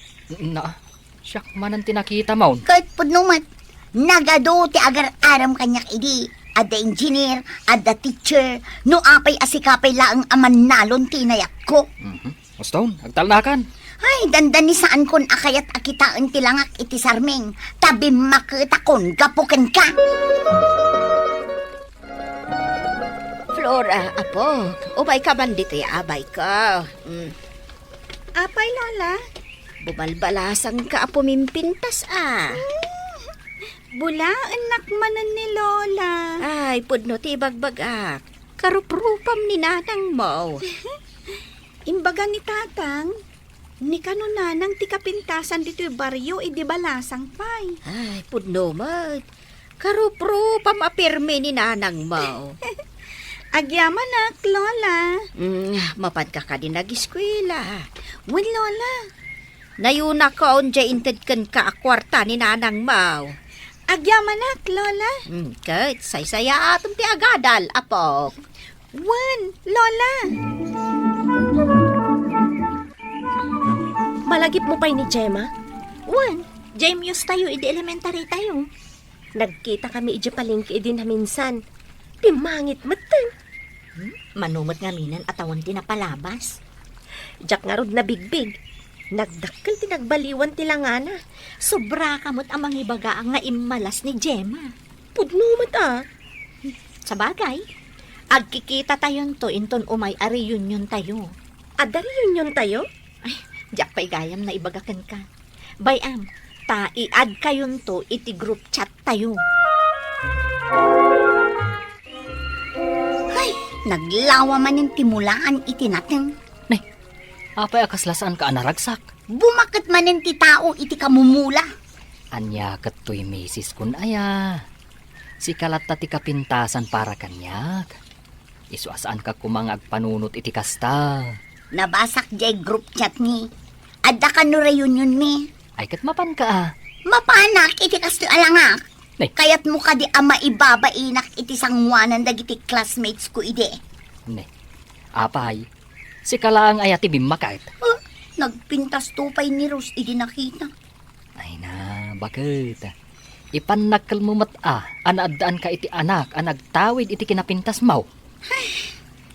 Na, siak manen ti nakitamon. Ket pudno met, nagadu ti agar-aram kaniak idi. Adda engineer, adda teacher, no apay a sika pay laeng a mannalon ti inayatko. Mhm. Uston, agtalnakan. Ay, dandani saankon a kayat a kitaen ti langak iti sarming, ta bimmaketakon gapu kenka. Flora, apok, umayka man ditoy abayko. Mm. Apay, Lola? Bumalbalasangka a pumimpintas, a. Bulaennak manen ni Lola. Ay, pudno ti ibagbagak. Karuprupam ni nanangmo. Imbaga ni Tatang, ni kano nanang ti kapintasan ditoy barrio idi balasang pay. Ay, pudno met. Karuprupam a pirmi ni nanangmo. Agyamanak, Lola. Mm, mapanka kadi nagiskuela? Wen, Lola. Nayunakon diay inted kenka a kuarta ni nanangmo. Agyamanak, Lola. Mm, ket saysayaatem ti agadal, apok. Wen, Lola. Malagipmo pay ni Gemma? Wen, Gemma tayo idi elementary tayo. Nagkita kami iti palengke idi naminsan. Pimmangit metten. Hmm? Mano met ngamin a tawen ti napalabas. Diak ngarud nabigbig. Nagdakkel ti nagbaliwan ti langana. Sobra ka met a mangibaga nga immalas ni Gemma. Pudno met a. Sabagay, agkikita tayonto inton umay a reunion tayo. Adda reunion tayo? Ay, diak pay gayam naibaga kenka. Bay-am, ta i-add kayonto iti group chat tayo. Ay, naglawa manen ti mulaan iti nateng. Nay, apay a kasla saanka a naragsak? Bumaket manen ti tao iti kamumula. Ania ket toy misis kun aya? Sika latta ti kapintasan para kaniak. Isu a saanka koma nga agpanunot iti kasta. Nabasak jay group chat ni. Adda kano reunion mi. Ay, ket mapanka a. Mapanak iti kastoy a langak. Nay. Kayatmo kadi a maibabainak iti sangoanan dagiti classmates ko idi. Nay. Apay, sika laeng aya ti bimmaket? Oh, nagpintasto pay ni Rose idi nakita. Ay na, baket. Ipannakkelmo met a, a naaddaanka iti anak a nagtawid iti kinapintasmo.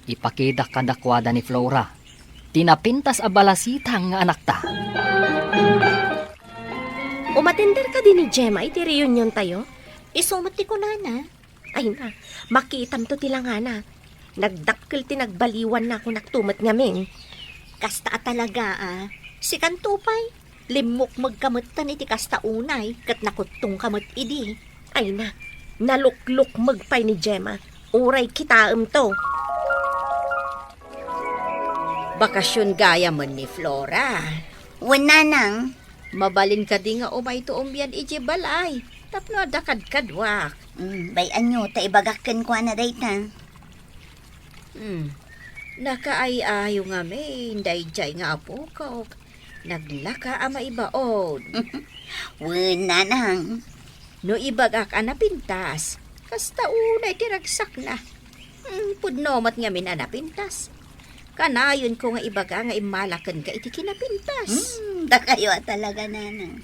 Ipakitak kadakuada ni Flora ti napintas a balasitang nga anakta. Umatender kadi ni Gemma iti reunion tayo? Isu met ti kunana. Ay na, makitamto ti langana. Nagdakkel ti nagbaliwan na kunakto met ngamin. Kasta a talaga a. Sikanto pay, limmukmegka metten iti kasta unay, ket nakuttongka met idi. Ay na, naluklukmeg pay ni Gemma. Uray kitaemto. Bakasion gayamen ni Flora. Wen, nanang. Mabalin kadi nga umayto umyan idiay balay tapno adda kadkaduak? Mm, bay-anyo ta ibagak kenkuana dayta. Hmm. Nakaay-ayo ngamin daydiay nga apokok. Naglaka a maibaon. Wen, nanang. No ibagak a napintas, kasta unay ti ragsakna. Hmm, pudno met ngamin a napintas. Kanayonko nga ibaga nga immala kenka iti kinapintas. Hmm, dakayo a talaga, nanang.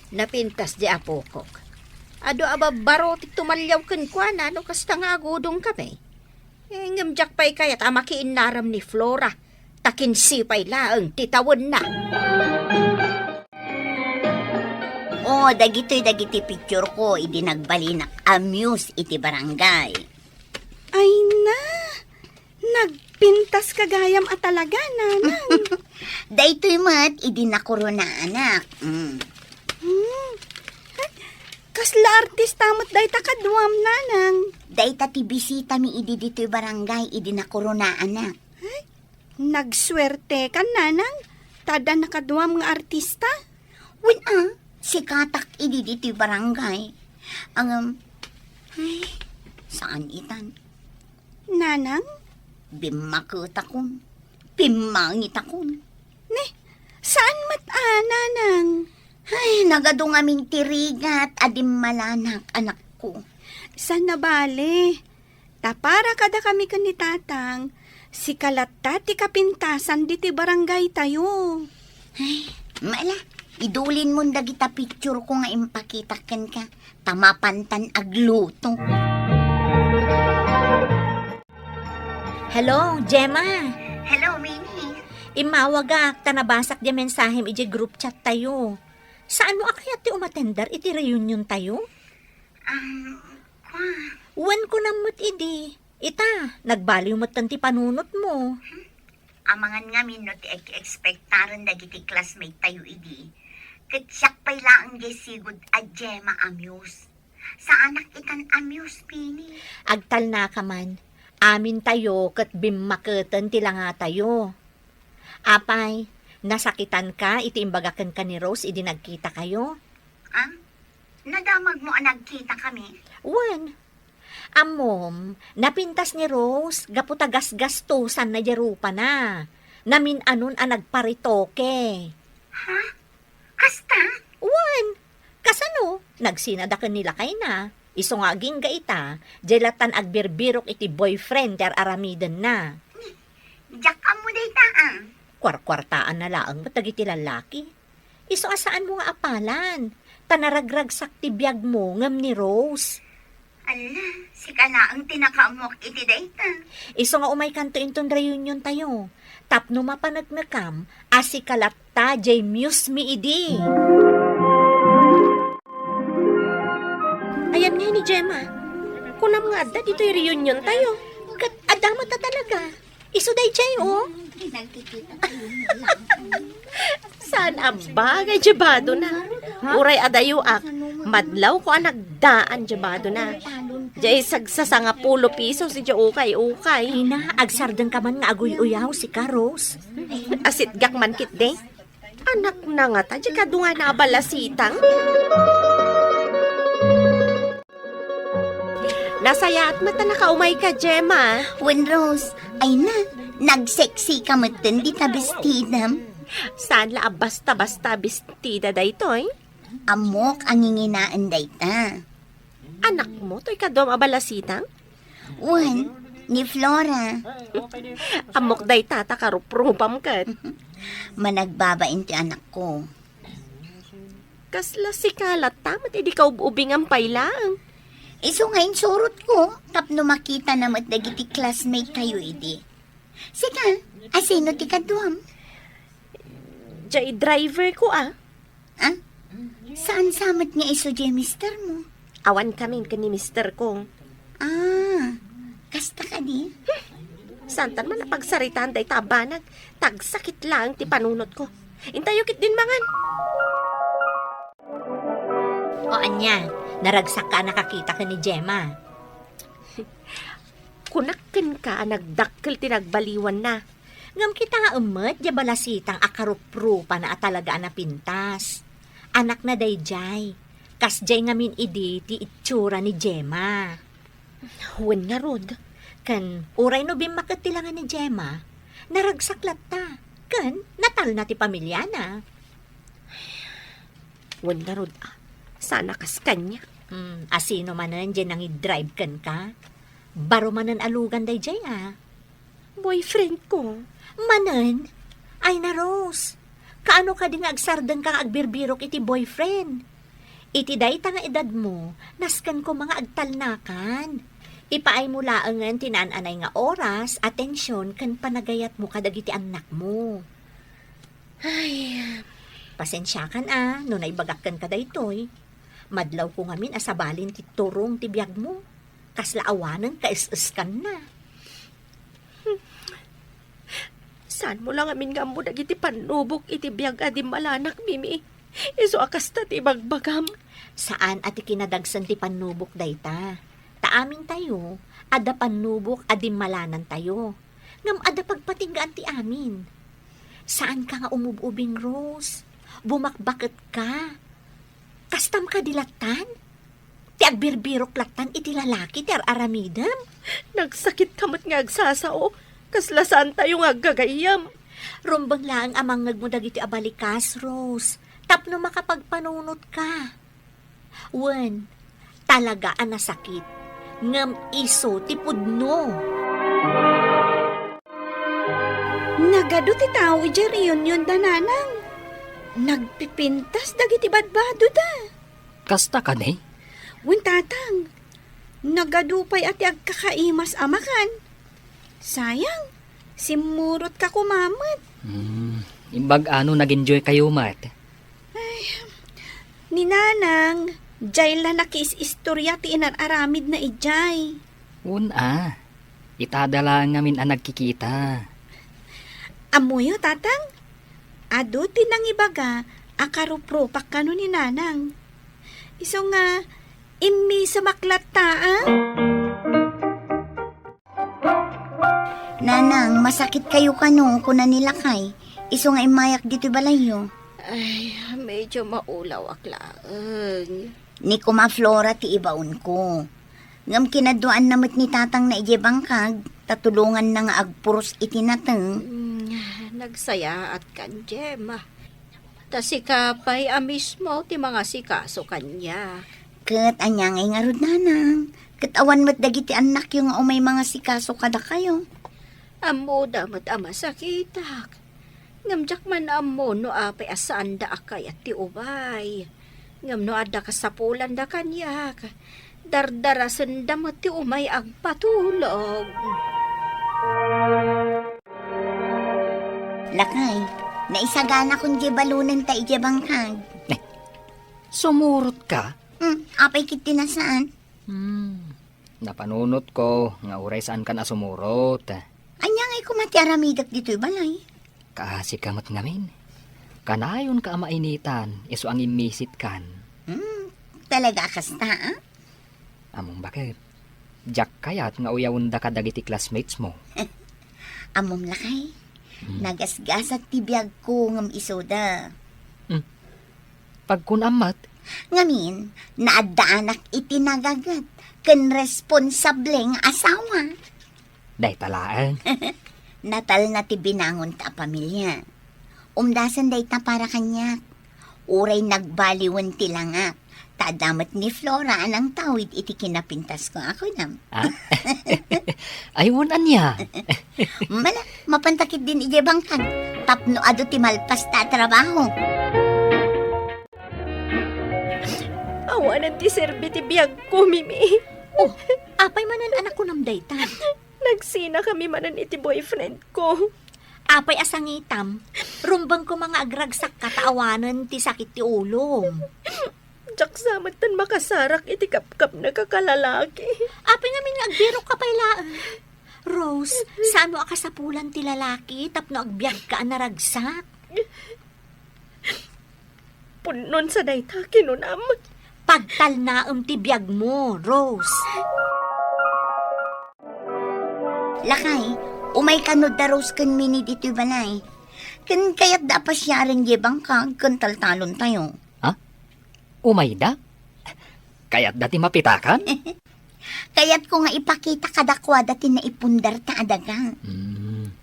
Napintas di apokok. Adu a babbaro ti tumalliaw kenkuana no kasta nga agudongkami. Eh, ngem diak pay kayat a makiinnaram ni Flora, ta kinse pay laeng ti tawenna. Oh, dagitoy dagiti picture ko idi nagbalinak a muse iti barangay. Ay na, nagpintas ka gayam a talaga, nanang. Daytoy met idi nakoronaanak. Mm. Hmm. Kasla artista met dayta kaduam, nanang? Dayta ti bisitami idi ditoy barangay idi nakoronaanak. Ay, nagsuertekan, nanang, ta adda nakaduam nga artista. Wen a, sikatak idi ditoy barangay. Ngem, ay, saan itan? Nanang? Bimmaketakon. Bimmangitakon. Ne, saan met a, nanang? Ay, nagadu ngamin ti rigat a dimmalanak, anakko. Saan a bale? Ta para kadakami ken ni tatang, sika latta ti kapintasan ditoy barangaytayo. Ay, mala, idulinmon dagita picture ko nga impakitak kenka, ta mapantan agluto. Hello, Gemma. Hello, Mini. Immawagak ta nabasak diay mensahem idiay group chat tayo. Saanmo a kayat ti umatender iti reunion tayo? Um, kwa. Wen, kunam met idi. Ita, nagbaliw metten ti panunotmo. Amangan ngamin no ti ek-, ekspektaren dagiti classmate tayo idi. Ket siak pay laeng diay sigud a Gemma a muse. Saanak itan a muse, Pini. Agtalnaka man. Amintayo ket bimmaketen ti langatayo. Apay, nasakitanka iti imbaga kenka ni Rose idi nagkitakayo? Ah? Nadamagmo a nagkitakami? Wen. Ammom, napintas ni Rose gapu ta gasgastosanna diay rupana. Namin-anon a nagparetoke. Ha? Kasta? Wen. Kasano? Nagsinada ken ni lakayna. Isu nga agingga ita, diay lattan agbirbirok iti boyfriend ti ar-aramidenna. Diak ammo dayta, ah. Kuarkuartaanna laeng met dagiti lallaki. Isu a saanmo nga apalan, ta naragragsak ti biagmo ngem ni Rose. Ala, sika laeng ti nakaammok iti dayta. Isu nga umaykanto inton reunion tayo. Tapno mapaneknekam a sika latta jay muse mi idi. Ayan nga ni Gemma. Kunam nga adda ditoy reunion tayo. Ket adda met a talaga. Isu dayjay, oh. Saan a bagay jay badona. Uray adayo ak, madlawko a nagdaan jay badona. Jay sagsasanga pulo pisos jay ukay-ukay. Ina, agsardengka man nga aguy-uyaw sika, Rose. Asitgak man ketdi. Anakna ngata jay kadua a balasitang? Nasayaat met a nakaumayka, Gemma. Wen, Rose, ay na, nagseksika metten dita bestidam. Saan la a basta-basta bestida daytoy? Ammok a nginginaen dayta. Anakmo toy kaduam a balasitang? Wen, ni Flora. Ammok dayta ta karuprupam ket. Managbabain ti anakko. Kasla sika latta met idi kaub-ubingam pay laeng. Isu nga insurotko, tapno makitana met dagiti classmate tayo idi. Sika, asino ti kaduam? Jay driver ko, ah. Ah? Saan sa met nga isu jay mister mo? Awan kami ken ni mister ko. Ah, kasta kadi? Saantan man a pagsaritaan dayta a banag, ta agsakit laeng ti panunotko. Intayo ketdin mangan. O ania, naragsakka a nakakita ken ni Gemma? Kunak kenka a nagdakkel ti nagbaliwanna. Ngem kitaem met jay balasitang a karuprupana a talaga a napintas. Anakna dayjay. Kasjay ngamin idi ti itsura ni Gemma. Wen ngarud. Ken uray no bimmakket ti langa ni Gemma, naragsak latta. Ken natalna ti pamiliana. Wen ngarud, ah. Saan a kas kaniak. Hmm, asino manen jay nangidrive kenka? Baro manen a lugan dayjay, ah. Boyfriend ko. Manen? Ay na, Rose. Kaano kadi nga agsardengka nga agbirbirok iti boyfriend? Iti dayta nga edadmo, nasken koma nga agtalnakan. Ipaaymo laengen ti naan-anay nga oras, atension, ken panagayatmo kadagiti annakmo. Ay. Pasensiakan a, no naibagak kenka daytoy. Madlawko ngamin a sabalin ti turong ti biagmo. Kasla awanen kaes-eskanna. Saanmo la ngamin nga ammo dagiti pannubok iti biag a dimmalanak, Mimi? Isu a kasta ti ibagbagam. Saan a ti kinadagsen ti pannubok dayta. Ta amintayo, adda pannubok a dimmalanantayo. Ngem adda pagpatinggaan ti amin. Saanka nga umub-ubing, Rose. Bumakbaketka. Kastam kadi lattan? Ti agbirbirok lattan iti lalaki ti ar-aramidem? Nagsakitka met nga agsasao. Kasla saantayo nga aggagayyem. Rumbeng laeng a mangngegmo dagiti a balikas, Rose, tapno makapagpanunotka. Wen, talaga a nasakit, ngem isu ti pudno. Nagadu ti tao idiay reunion da, Nanang. Nagpipintas dagiti badbadoda. Kasta kadi? Wen, Tatang. Nagadu pay a ti agkakaimas a makan. Sayang, simmurotka koma met. Hmm, imbag a no nag-enjoy kayo met. Ay, ni Nanang, jay la nakiis-istorya ti inar-aramidna idiay. Wen a, itada laeng ngamin a nagkikita. Ammoyo, Tatang? Adu ti nangibaga a karuprupak kano ni Nanang. Isu nga, immisemak latta, a? Nanang, masakit kayo kano, kuna ni Lakay. Isu nga immayak ditoy balayyo. Ay, medyo maulawak laeng. Ni Kuma Flora ti ibaonko. Ngem kinaduaanna met ni Tatangna idiay bangkag, ta tulonganna nga agpuros iti nateng. Mm, nagsayaat kan, Gemma. Ta sika pay a mismo ti mangasikaso kaniak. Ket ania ngay ngarud, Nanang? Ket awan met dagiti annakyo nga umay mangasikaso kadakayo. Ammoda met a masakitak. Ngem diak man ammo no apay a saanda a kayat ti umay. Ngem no adda kasapulanda kaniak, dardarasenda met ti umay agpatulog. Lakay, naisagana kon diay balonenta idiay bangkag. Eh, sumurot ka? Hmm, apay ket ti nasaan? Hmm, napanunotko nga uray saankan a sumurot. Ania ngay koma ti aramidek ditoy balay? Kaasika met ngamin. Kanayonka a mainitan, isu a ngimmisitkan. Hmm, talaga a kasta, a? Ammom baket. Diak kayat nga uyawenda kadagiti classmates mo. Ammom lakay, Hmm. nagasgasat ti biagko ngem isuda. Hmm. Pagkunam met? Ngamin, naaddaanak iti nagaget ken responsable nga asawa. Dayta laeng. Natalna ti binangonta a pamilia. Umdasen dayta para kaniak. Uray nagbaliwen ti langak, ta adda met ni Flora a nangtawid iti kinapintasko a kunam. Ah? Ay, wen ania? Mala, mapanta ketdin idiay bangkag, tapno adu ti malpasta a trabaho. Awanen ti serbi ti biagko, Mimi. Oh, apay manen a nakunam dayta? Nagsinakami manen iti boyfriend ko. Apay a sangitam? Rumbeng koma nga agragsakka ta awanen ti sakit ti ulom. Diak sa metten makasarak iti kapkapna a kalalaki. Apay ngamin nga agbirokka pay laeng? Rose, saanmo a kasapulan ti lalaki tapno agbiagka a naragsak? Pudnon sa dayta kinunam. Pagtalnaem ti biagmo, Rose. Lakay, umay kano da Rose ken Mini ditoy balay. Ken kayatda a pasiaren diay bangkag ken taltalontayo. Ha? Umayda? Kayatda ti mapitakan? Kayatko nga ipakita kadakuada ti naipundarta a daga. Hmm.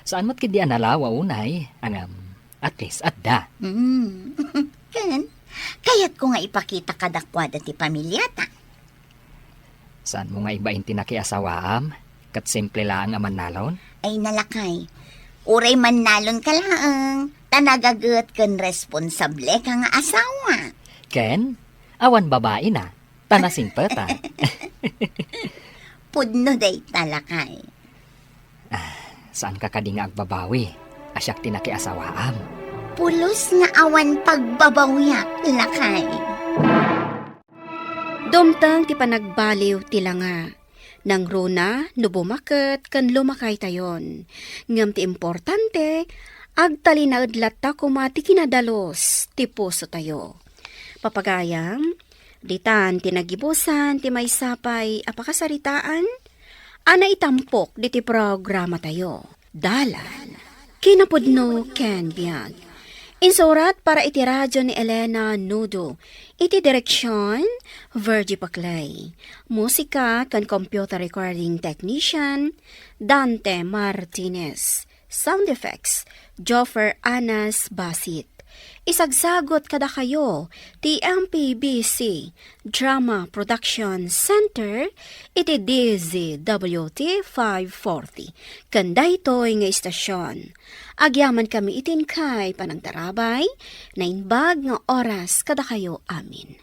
Saan met ketdi a nalawa unay, ngem at least adda. Hmm. Ken, kayatko nga ipakita kadakuada ti pamiliata. Saanmo nga ibain ti nakiasawaam? Ket simple laeng a mannalon? Ay, nalakay. Uray mannalonka laeng, ta nagaget ken responsableka nga asawa. Ken, awan babaina, ta nasingpeta. Pudno dayta, lakay. Ah, saanka kadi nga agbabawi a siak ti nakiasawaam? Pulos nga awan pagbabawiak, lakay. Dumteng ti panagbaliw ti langa. Nangruna no bumaket ken lumakaytayon. Ngem ti importante, agtalinaed latta koma ti kinadalus ti pusotayo. Papagayam, ditan ti nagibusan ti maysa pay a pakasaritaan a naitampok diti programatayo. Dalan, kinapudno ken biag. Insurat para iti radyo ni Elena Nudo. Iti direksyon, Virgie Paclay. Musika ken computer recording technician, Dante Martinez. Sound effects, Joffer Anas Basit. Isagsagot kadakayo ti M P B C Drama Production Center iti D Z W T five forty. Ken daytoy nga istasyon, agyamankami iti inkay panagtarabay, naimbag nga oras kadakayo amin.